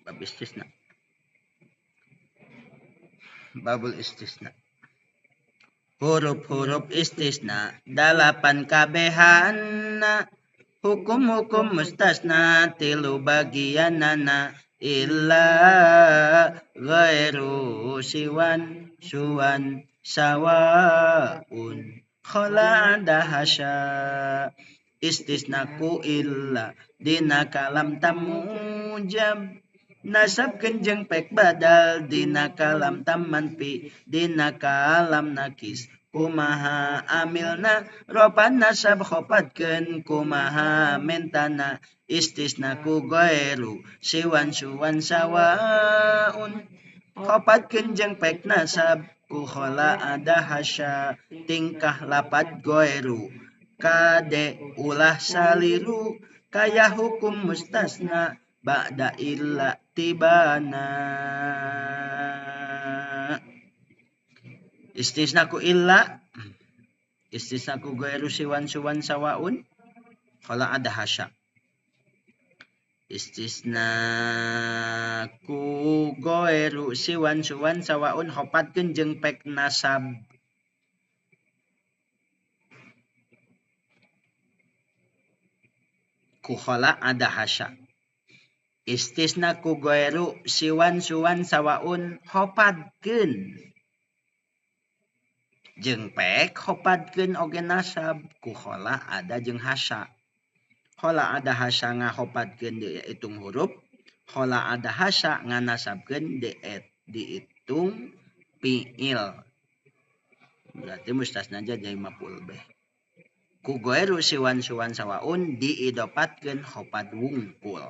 Bab istisna. Babul istisna. Huruf-huruf istisna dalapan kabehanna, hukum-hukum mustasna tilu bagianana, illa ghairu siwan suwan sawaun khala ada hasya. Istisna ku illa dina kalam tamujab, nasabkeun jeung pek badal dina kalam tamanpi dina kalam nakis. Kumaha amilna ropan nasab khofatkeun kumaha mentana, istisna ku ghairu siwan suwan sawaun khofatkeun jeung pek nasab ku khala ada hasya. Tingkah lapad ghairu kade ulah saliru kaya hukum mustasna ba'da illa tibana. Istisna ku illa, istisna ku ghairu siwan suwan sawaun khala ada hasya. Istisna ku ghairu siwan suwan sawaun khopatkeun jeung pek nasab. Ku khala ada hasya. Istisna ku ghairu siwan suwan sawaun khopatkeun jeung pek khopatkeun oge nasab ku khala ada jeung hasya. Khala ada hasya ngahopatkeun dihitung huruf, khala ada hasya nganasabkeun dihitung fiil. Berarti mustasna jadi maf'ul bih. Ku ghairu siwan suwan sawaun diidopatkeun khopat wungkul.